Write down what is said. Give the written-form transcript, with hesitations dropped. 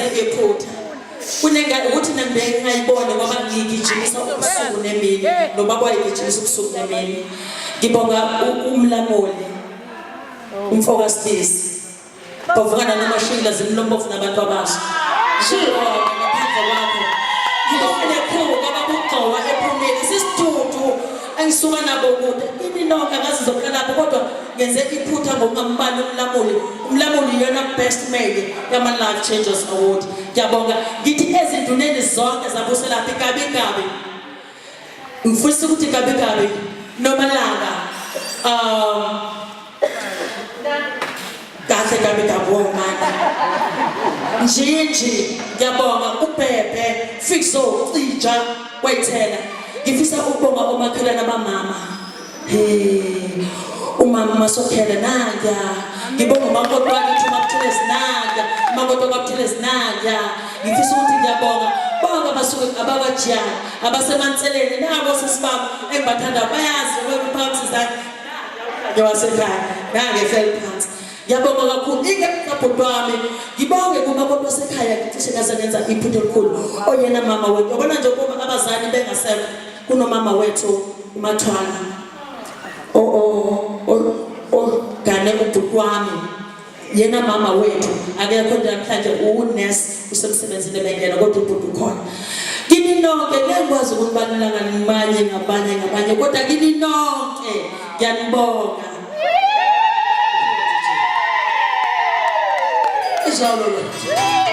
iphutha. Kunenga ukuthi nangibeke ngayibone ngoba ngigijimisa ubusuku nemini nobaba wayegijimisa ubusuku nemini. Ngibonga umlamuli umfoka Sibisi. Bavukana nomashila zimlombovu nabantu abasha. Ngibonga ngaphandle kwakho. Ngibonga nekhulu kababugxowa ephumile sisidudu engisuka nabo kude. Ini nonke angazi zokuqalaphi kodwa ngenze iphutha ngokungambali umlamuli. Umlamuli iyona best male yama Life Changers Award. Ngiyabonga. Ngithi ezinduneni zonke zabuselaphi gabi gabi. Ngifisa ukuthi gabi gabi nomalanga kahle kabi kabi womana njinji ngiyabonga ubhebhe fixo cija kwayithela ngifisa ukubonga omakhelwane abamama he umama masokhela nandiya ngibonga umakoti wakithi umabuthulezi nandiya umakoti wakwabuthulezi nandiya ngifisa ukuthi ngiyabonga bonke abasuke abakwajiyana abasemanseleni nabo sisi bami engibathandayo bayazi ngoba izandla ngiwasekhaya nange fell phansi ngiyabonga kakhulu ingekabhuti wami ngibonge kumakoti wasekhaya ngicishe ngaze ngenza iphutha elikhulu oyena mama wethu yabona nje ukuba abazali bengasekho kunomama wethu umathwala ogane ubhuti wami yena mama wethu akekho nje namhlanje unurse usemsebenzini ebengena kodwa ubhuti ukhona kini nonke ngeke ngikwazi ukunibalula ngamanye ngabanye ngabanye kodwa kini nonke ngiyanibonga Njalo.